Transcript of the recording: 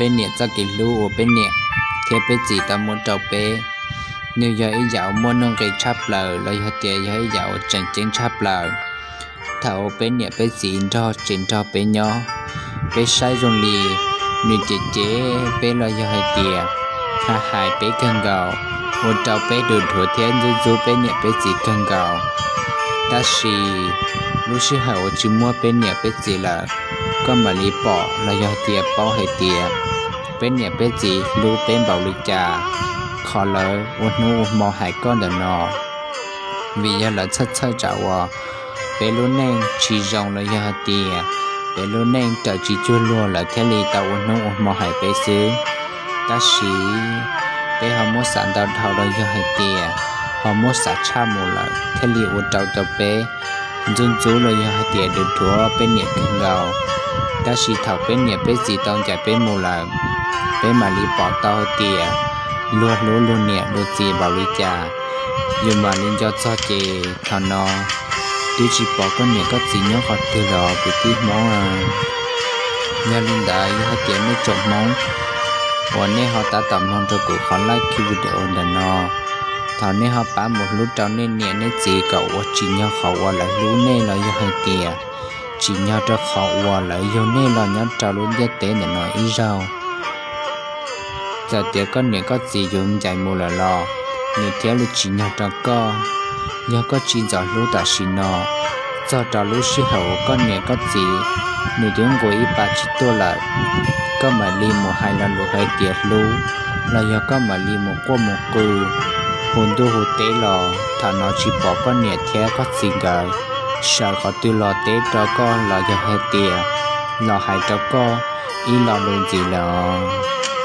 peb niam txoj kev hlub uas peb niam thiab peb txiv tau muab rau peb, nws yog ib yam uas muaj nuj nqis tshaj plaws los yog tias yog ib yam uas tseem ceeb tshaj plaws. Thaum uas peb niam peb txiv nrog tsev nrog peb nyob, peb saib zoo li nws cem cem peb los yog hais tias hais hais peb kawg nkaus, ua rau peb dhuav dhuav thiab ntxub ntxub peb niam peb txiv kawg nkaus. Tab sis lub sij hawm uas tsis muaj peb niam peb txiv lawm, koj mam li pom los yog tias paub hais tias peb niam peb txiv hlub peb npaum li cas, qhov lawv ua hnub ua hmo hais koj ntawm no. Vim yog lawv txhawj txhawj tsam uas peb lub neej tsis zoo los yog hais tias peb lub neej raws tsis cuag luag lawv thiaj li tau ua hnub ua hmo hais peb xwb. Tab sis peb ho muab xav ntau dhau los yog hais tias ho muab xav tshaj mus lawm thiaj li ua rau rau peb ntxub ntxub los yog hais tias dhuav dhuav peb niam kawg nkaus. Tab sis thaum peb niam peb txiv tau ncaim peb mus lawm, peb mam li pom tau hais tias luag hlub luag niam luag txiv npaum li cas. Yus mam li nco txog ces thaum no twb tsis pom koj niam koj txiv nyob qhov twg los kwv tij Hmoob. Yog li ntawd yog hais tias nej tsoom Hmoob uas nej ho tab tom mloog rau kuv qhov live video ntawm no, thov nej ho pab mus hlub rau nej niam nej txiv kom ua tsim nyog qhov uas lawv hlub nej los yog hais tias tsim nyog rau qhov uas lawv yug nej los nyob rau lub ntiaj teb ntawm no ib zaug. Txawm tias koj niam koj txiv yuav ncaim mus lawm los nws thiaj li tsim nyog rau koj. Yog koj tsis ntxov hlub tam sim no, txog rau lub sij hawm uas koj niam koj txiv nws twb nquas ib pas tsis tuaj lawm, koj mam li mus hais lo lus hais tias hlub, los yog koj mam li mus quaj mus qw hu ntuj hu teb los thaum no tsis pom koj niam thiab koj txiv nkawd sawv qhov twg los teb rau koj los yog hais tias los hais rau koj ib lo lus ntxiv lawm os.